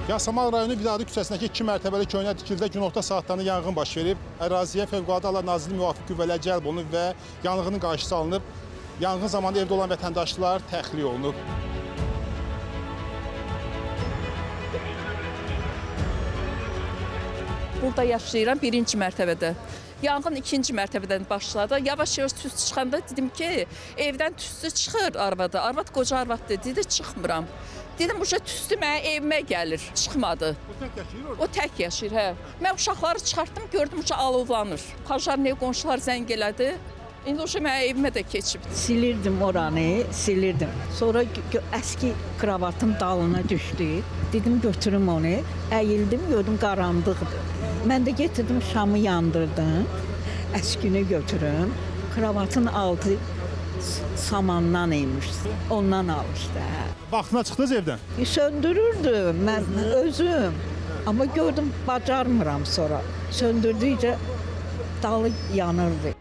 Yasamal rayonu Vidadi küçəsindəki 2 mərtəbəli köhnə tikilidə günorta saatlarında yanğın baş verib. Əraziyə Fövqəladə Hallar Nazirliyi müvafiq qüvvələr cəlb olunub və yanğının qarşısı alınıb. Yanğın zamanı evdə olan vətəndaşlar təxliyə olunub. Burada yaşayıram birinci mərtəbədə. Yanğın ikinci mərtəbədən başladı. Yavaş-yavaş tüstü çıxanda dedim ki, evdən tüstü çıxır arvada. Arvad qoca arvaddır. Dedi çıxmıram. Dedim uşa tüstü mənə evimə gəlir. Çıxmadı. O tək yaşayır orada. O tək yaşayır, hə. Mən uşaqları çıxartdım, gördüm uşaq alovlanır. Pajarniyə qonşular zəng elədi. İndi uşaq mənə evimə də keçib. Silirdim oranı, silirdim. Sonra əski kravatın dalına düşdü. Dedim götürüm onu. Əyildim, gördüm qaranlıqdır. Mən də getirdim şamı yandırdım. Əskini götürüm. Kravatın altı samandan imiş. Ondan alışdı. Hə. Vaxtına çıxdınız evdən? Söndürürdüm mən özüm. Amma gördüm bacarmıram sonra. Söndürdükcə dalı yanırdı.